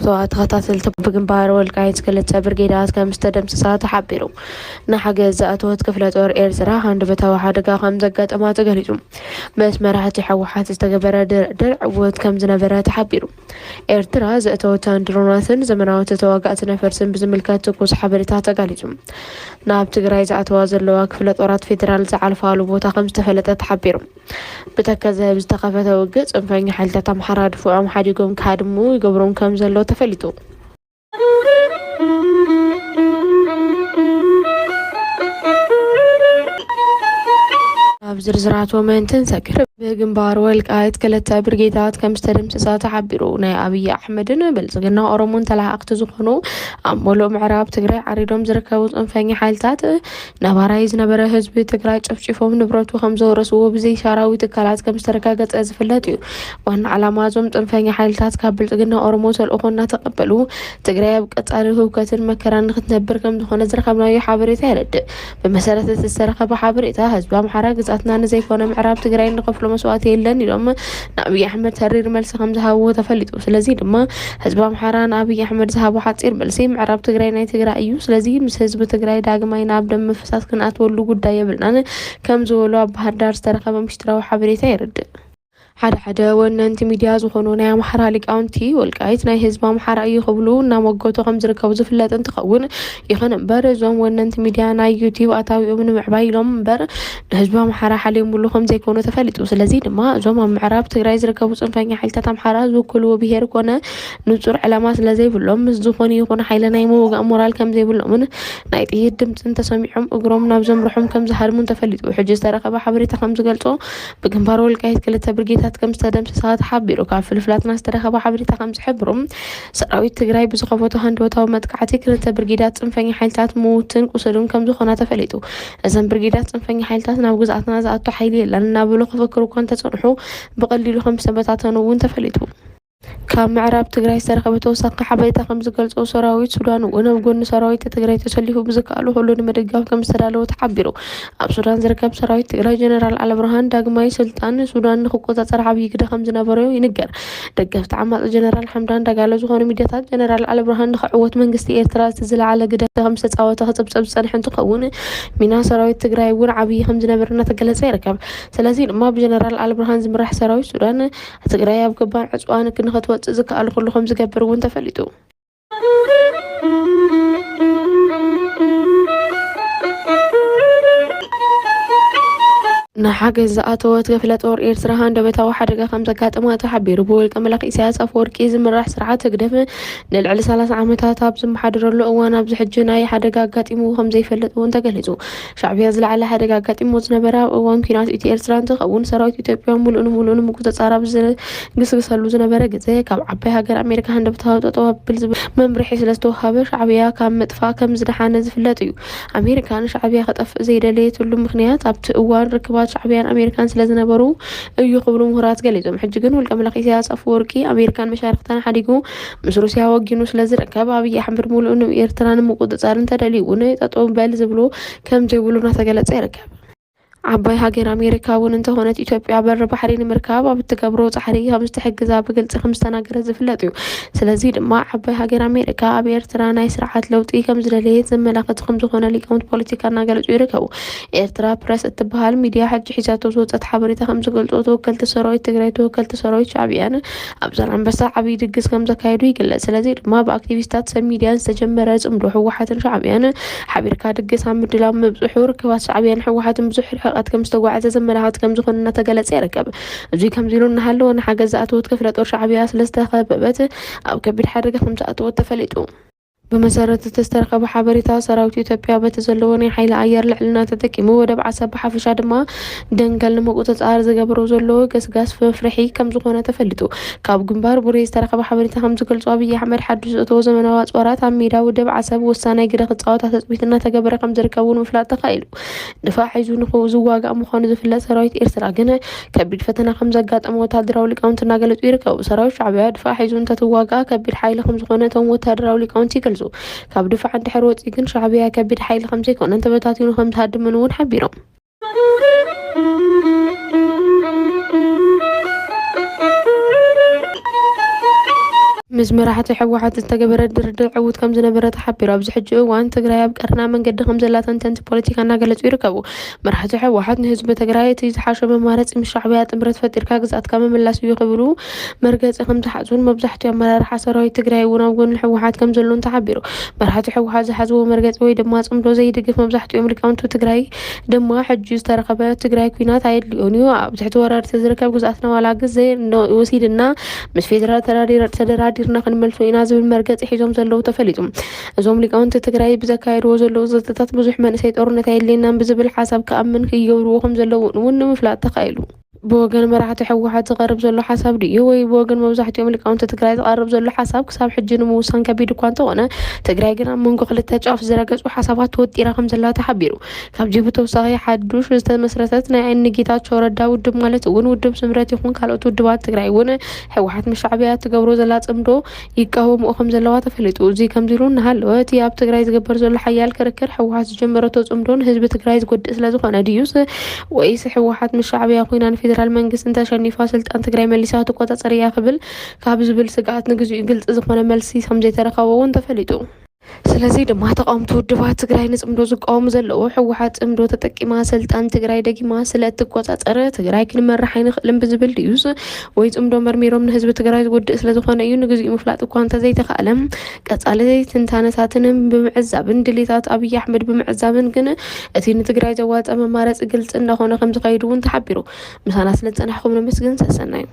ተዋ ተኸታተልቲ፣ ብግንባር ወልቃይት ክልተ ብርጌዳት ከም ዝተደምሰሳ ተሓቢሩ። ንሓገዝ ዝኣተወት ክፍለ ጦር ኤርትራ ሃንደበታዊ ሓደጋ ከም ዘጋጠማ ተገሊጹ። ምስ መራሕቲ ሕወሓት ዝተገበረ ድርድር ዕዉት ከም ዝነበረ ተሓቢሩ። ኤርትራ ዘእተወተን ድሮናትን ዘመናዊ ተዋጋእቲ ነፈርትን ብዝምልከት ትኩስ ሓበሬታ ተጋሊጹ። ናብ ትግራይ ዝኣተዋ ዘለዋ ክፍለ ጦራት ፌዴራል ዝዓልፋሉ ቦታ ከም ዝተፈለጠ ተሓቢሩ። ብተከዘ ብዝተኸፈተ ውግእ፣ ጽንፈኛ ሓይልታት ኣምሓራ ድፍዖም ሓዲጎም ክሃድሙ ይገብሮም ከም ዘሎ ተፈሊጡ። ኣብ ዝርዝራቱ ምእንቲ ንሰግር፣ ብግንባር ወልቃይት ክልተ ብርጌዳት ከም ዝተደምሰሳ ተሓቢሩ። ናይ ኣብይ ኣሕመድን ብልጽግና ኦሮሞን ተለኣኣኽቲ ዝኾኑ፣ ኣብ ሙሉእ ምዕራብ ትግራይ ዓሪዶም ዝርከቡ ጽንፈኛ ሓይልታት፣ ነባራይ ዝነበረ ህዝቢ ትግራይ ጨፍጪፎም ንብረቱ ከም ዘውረስዎ ብዘይ ሰራዊ ትካላት ከም ዝተረጋገጸ ዝፍለጥ እዩ። ዋና ዓላማ እዞም ጽንፈኛ ሓይልታት ካብ ብልጽግና ኦሮሞ ተልእኾ እናተቐበሉ፣ ትግራይ ኣብ ቀጻሊ ህውከትን መከራን ንክትነብር ከም ዝኾነ ዝረኸብናዮ ሓበሬታ የረድእ። ብመሰረት እቲ ዝተረኸበ ሓበሬታ፣ ህዝቢ ኣምሓራ ግዛትና ንዘይኮነ ምዕራብ ትግራይ እንኸፍሎ መስዋእቲ የለን ኢሎም ንኣብይ ኣሕመድ ተሪር መልሲ ከም ዝሃብዎ ተፈሊጡ። ስለዚ ድማ ህዝቢ ኣምሓራ ንኣብይ ኣሕመድ ዝሃቦ ሓጺር መልሲ፣ ምዕራብ ትግራይ ናይ ትግራይ እዩ። ስለዚ ምስ ህዝቢ ትግራይ ዳግማይ ናብ ደም ምፍሳስ ክንኣትወሉ ጉዳይ የብልናን ከም ዝበሉ ኣብ ባህር ዳር ዝተረኸበ ምሽጥራዊ ሓበሬታ የረድእ። ሓደ ሓደ ወነንቲ ሚድያ ዝኾኑ ናይ ኣምሓራ ሊቃውንቲ፣ ወልቃይት ናይ ህዝቢ ኣምሓራ እዩ ክብሉ እናሞገቱ ከም ዝርከቡ ዝፍለጥ እንትኸውን፣ ይኹን እምበር እዞም ወነንቲ ሚድያ ናይ ዩቲዩብ ኣታዊኦም ንምዕባይ ኢሎም እምበር ንህዝቢ ኣምሓራ ሓልዮምሉ ከም ዘይኮኑ ተፈሊጡ። ስለዚ ድማ እዞም ኣብ ምዕራብ ትግራይ ዝርከቡ ጽንፈኛ ሓይልታት ኣምሓራ ዝውክልዎ ብሄር ኮነ ንጹር ዕላማ ስለ ዘይብሎም፣ ምስ ዝኾነ ይኹን ሓይሊ ናይ ምውጋእ ሞራል ከም ዘይብሎምን ናይ ጥይት ድምጽን ተሰሚዖም እግሮም ናብ ዘምርሖም ከም ዝሃድሙን ተፈሊጡ። ሕጂ ዝተረኸበ ሓበሬታ ከም ዝገልጾ፣ ብግንባር ወልቃይት ክልተ ብርጌታት ከም ዝተደምሰሳ ተሓቢሩ። ካብ ፍልፍላትና ዝተረኸበ ሓበሬታ ከም ዝሕብሩ፣ ሰራዊት ትግራይ ብዝኸፈቶ ሃንደበታዊ መጥቃዕቲ ክልተ ብርጌዳት ጽንፈኛ ሓይልታት ምውትን ቁስሉን ከም ዝኾና ተፈሊጡ። እዘን ብርጌዳት ጽንፈኛ ሓይልታት ናብ ግዝኣትና ዝኣቱ ሓይሊ የለን እናበሉ ክፍክሩ እኳ እንተጸንሑ፣ ብቐሊሉ ከም ዝተበታተኑ እውን ተፈሊጡ። ካብ ምዕራብ ትግራይ ዝተረኸበ ተወሳኺ ሓበሬታ ከም ዝገልጾ፣ ሰራዊት ሱዳን እውን ኣብ ጎኒ ሰራዊት ትግራይ ተሰሊፉ ብዝከኣሉ ኩሉ ንምድጋፍ ከም ዝተዳለወ ተሓቢሩ። ኣብ ሱዳን ዝርከብ ሰራዊት ትግራይ ጀነራል ኣልብርሃን ዳግማይ ስልጣን ሱዳን ንክቆጻጸር ዓብዪ ግደ ከም ዝነበሮ ይንገር። ደገፍቲ ዓማጺ ጀነራል ሓምዳን ዳጋሎ ዝኾኑ ሚድያታት፣ ጀነራል ኣልብርሃን ንክዕወት መንግስቲ ኤርትራ እቲ ዝለዓለ ግደ ከም ዝተጻወተ ክጽብጸብ ዝጸንሐ እንትኸውን፣ ሚና ሰራዊት ትግራይ እውን ዓብዪ ከም ዝነበረ እናተገለጸ ይርከብ። ስለዚ ድማ ብጀነራል ኣልብርሃን ዝምራሕ ሰራዊት ሱዳን ትግራይ ኣብ ገባር ዕፅዋን ክንክትወፅእ ዝከኣል ኩሉ ከም ዝገብር እውን ተፈሊጡ። ንሓገዝ ዝኣተወት ክፍለ ጦር ኤርትራ ሃንደበታዊ ሓደጋ ከም ዘጋጠማ ተሓቢሩ። ብውልቀ መላኺ ኢሳያስ ኣፈወርቂ ዝምራሕ ስርዓት ህግደፍ ንልዕሊ ሰላሳ ዓመታት ኣብ ዝመሓደረሉ እዋን ኣብዚ ሕጂ ናይ ሓደጋ ኣጋጢምዎ ከም ዘይፈልጥ እውን ተገሊጹ። ሻዕብያ ዝለዓለ ሓደጋ ኣጋጢምዎ ዝነበረ ኣብ እዋን ኲናት ኢትዮ ኤርትራ እንትኸውን፣ ሰራዊት ኢትዮጵያ ሙሉእ ንሙሉእ ንምቁጽጻር ኣብ ዝግስግሰሉ ዝነበረ ግዜ፣ ካብ ዓባይ ሃገር ኣሜሪካ ሃንደበታዊ ጠጠው ኣብል ዝብል መምርሒ ስለ ዝተወሃበ፣ ሻዕብያ ካብ ምጥፋእ ከም ዝደሓነ ዝፍለጥ እዩ። ኣሜሪካ ንሻዕብያ ከጠፍእ ዘይደለየትሉ ምኽንያት ኣብቲ እዋን ርክባት ሻዕብያን ኣሜሪካን ስለ ዝነበሩ እዩ ክብሉ ምሁራት ገሊጾም። ሕጂ ግን ውልቀ መላኺ ኢሳያስ ኣፈወርቂ ኣሜሪካን መሻርክታን ሓዲጉ ምስ ሩስያ ወጊኑ ስለ ዝርከብ፣ ኣብይ ኣሕመድ ሙሉእ ንኤርትራ ንምቁጽጻር እንተደልዩ እውን ጠጠው በል ዝብሎ ከም ዘይብሉ እናተገለጸ ይርከብ። ዓባይ ሃገር ኣሜሪካ እውን እንተኾነት ኢትዮጵያ በሪ ባሕሪ ንምርካብ ኣብ እትገብሮ ጻዕሪ ከም ዝተሕግዛ ብግልጺ ከም ዝተናገረት ዝፍለጥ እዩ። ስለዚ ድማ ዓባይ ሃገር ኣሜሪካ ኣብ ኤርትራ ናይ ስርዓት ለውጢ ከም ዝደለየት ዘመላኽት ከም ዝኾነ ሊቃውንት ፖለቲካ እናገለጹ ይርከቡ። ኤርትራ ፕረስ እትበሃል ሚድያ ሕጂ ሒዛቶ ዝወጸት ሓበሬታ ከም ዝገልጾ፣ ተወከልቲ ሰራዊት ትግራይ፣ ተወከልቲ ሰራዊት ሻዕብያን ኣብ ዛላንበሳ ዓብዪ ድግስ ከም ዘካየዱ ይግለጽ። ስለዚ ድማ ብኣክቲቪስታት ሰብ ሚድያን ዝተጀመረ ጽምዶ ህወሓትን ሻዕብያን ሓቢርካ ድግስ ኣብ ምድላው ምብጽሑ፣ ርክባት ሻዕብያን ህወሓትን ብዙሕ ርሕቀት ከም ዝተጓዓዘ ዘመላኽት ከም ዝኾነ እናተገለጸ ይርከብ። እዚ ከምዚ ኢሉ እናሃለወ፣ ንሓገዝ ዝኣተወት ክፍለ ጦር ሻዕብያ ስለ ዝተኸበበት ኣብ ከቢድ ሓደጋ ከም ዝኣተወት ተፈሊጡ። ብመሰረት እቲ ዝተረኸበ ሓበሬታ፣ ሰራዊት ኢትዮጵያ በቲ ዘለዎ ናይ ሓይሊ ኣየር ልዕልና ተጠቂሙ፣ ወደብ ዓሰብ ብሓፈሻ ድማ ደንገል ንምቁጽጻር ዝገብሮ ዘሎ ገስጋስ መፍርሒ ከም ዝኾነ ተፈሊጡ። ካብ ግንባር ቡሬ ዝተረኸበ ሓበሬታ ከም ዝገልጾ፣ ኣብይ ኣሕመድ ሓዱሽ ዘእተዎ ዘመናዊ ኣጽዋራት ኣብ ሜዳ ወደብ ዓሰብ ወሳናይ ግደ ክጻወታ ትጽቢት እናተገበረ ከም ዝርከብ እውን ምፍላጥ ተኻኢሉ። ድፋዕ ሒዙ ንኽው ዝዋጋእ ምዃኑ ዝፍለጥ ሰራዊት ኤርትራ ግን ከቢድ ፈተና ከም ዘጋጠመ ወታደራዊ ሊቃውንቲ እናገለጹ ይርከቡ። ሰራዊት ሻዕብያ ድፋዕ ሒዙ እንተትዋጋእ ከቢድ ሓይሊ ከም ዝኾነ እቶም ወታደራዊ ሊቃውንቲ ይገልጹ። ካብ ድፋዕ እንድሕር ወጺኡ ግን ሻዕብያ ከቢድ ሓይሊ ከም ዘይኮነን ተበታቲኑ ከም ዝሃድምን እውን ሓቢሮም። ምስ መራሕቲ ህወሓት ዝተገበረ ድርድር ዕዉት ከም ዝነበረ ተሓቢሩ። ኣብዚ ሕጂ እዋን ትግራይ ኣብ ቀርና መንገዲ ከም ዘላ ተንተንቲ ፖለቲካ እናገለጹ ይርከቡ። መራሕቲ ህወሓት ንህዝቢ ትግራይ እቲ ዝሓሸ መማረፂ ምስ ሻዕብያ ጥምረት ፈጢርካ ግዝኣትካ ምምላስ እዩ ክብሉ መርገፂ ከም ዝሓዙን መብዛሕትኡ ኣመራርሓ ሰራዊት ትግራይ እውን ኣብ ጎኒ ህወሓት ከም ዘሎን ተሓቢሩ። መራሕቲ ህወሓት ዝሓዝዎ መርገፂ ወይ ድማ ፅምዶ ዘይድግፍ መብዛሕትኦም ሊቃውንቲ ትግራይ ድማ ሕጂ ዝተረኸበ ትግራይ ኲናት ኣየድልዮን እዩ። ኣብ ትሕቲ ወራር ዝርከብ ግዝኣትና ዋላ ግዜ ወሲድና ምስ ፌደራል ተራዲር- ተደራዲርና ክንመልሶ ኢና ዝብል መርገፂ ሒዞም ዘለዉ ተፈሊጡ። እዞም ሊቃውንቲ ትግራይ ብዘካየድዎ ዘለዉ ዘተታት ብዙሕ መንእሰይ ጦርነት ኣየድልየናን ብዝብል ሓሳብ ክኣምን ክገብርዎ ከም ዘለዉ እውን ንምፍላጥ ተኻኢሉ። ብወገን መራሕቲ ህወሓት ዝቐርብ ዘሎ ሓሳብ ድዩ ወይ ብወገን መብዛሕትኦም ሊቃውንቲ ትግራይ ዝቐርብ ዘሎ ሓሳብ ክሳብ ሕጂ ንምውሳን ከቢድ እኳ እንተኾነ፣ ትግራይ ግን ኣብ መንጎ ክልተ ጫፍ ዝረገጹ ሓሳባት ተወጢራ ከም ዘላ ተሓቢሩ። ካብዚ ብተወሳኺ ሓዱሽ ዝተመስረተት ናይ እኒ ጌታቸው ረዳ ውድብ ማለት እውን ውድብ ስምረት ይኹን ካልኦት ውድባት ትግራይ እውን ህወሓት ምስ ሻዕብያ ትገብሮ ዘላ ጽምዶ ይቃወምኦ ከም ዘለዋ ተፈሊጡ። እዚ ከምዚ ኢሉ እናሃለወ እቲ ኣብ ትግራይ ዝግበር ዘሎ ሓያል ክርክር ህወሓት ዝጀመረቶ ጽምዶ ንህዝቢ ትግራይ ዝጎድእ ስለ ዝኾነ ድዩስ ወይስ ህወሓት ምስ ሻዕብያ ኮይና ንፌደራል መንግስቲ እንተሸኒፋ ስልጣን ትግራይ መሊሳ ክትቆጻጸር እያ ክብል ካብ ዝብል ስግኣት ንግዚኡ ግልፂ ዝኾነ መልሲ ከም ዘይተረኸቦ እውን ተፈሊጡ። ስለዚ ድማ ተቃወምቲ ውድባት ትግራይ ንፅምዶ ዝቃወሙ ዘለዉ ህወሓት ፅምዶ ተጠቂማ ስልጣን ትግራይ ደጊማ ስለ እትቆፃፀር ትግራይ ክንመራሕ ኣይንኽእልን ብዝብል ድዩስ ወይ ፅምዶ መርሚሮም ንህዝቢ ትግራይ ዝጎድእ ስለ ዝኾነ እዩ ንግዚኡ ምፍላጥ እኳ እንተዘይተኻእለ ቀፃሊ ትንታነታትን ብምዕዛብን ድሌታት ኣብይ ኣሕመድ ብምዕዛብን ግን እቲ ንትግራይ ዘዋፀ መማረፂ ግልፂ እንዳኾነ ከም ዝኸይድ እውን ተሓቢሩ። ምሳና ስለ ዝፀናሕኩም ነመስግን። ሰሰናዩ።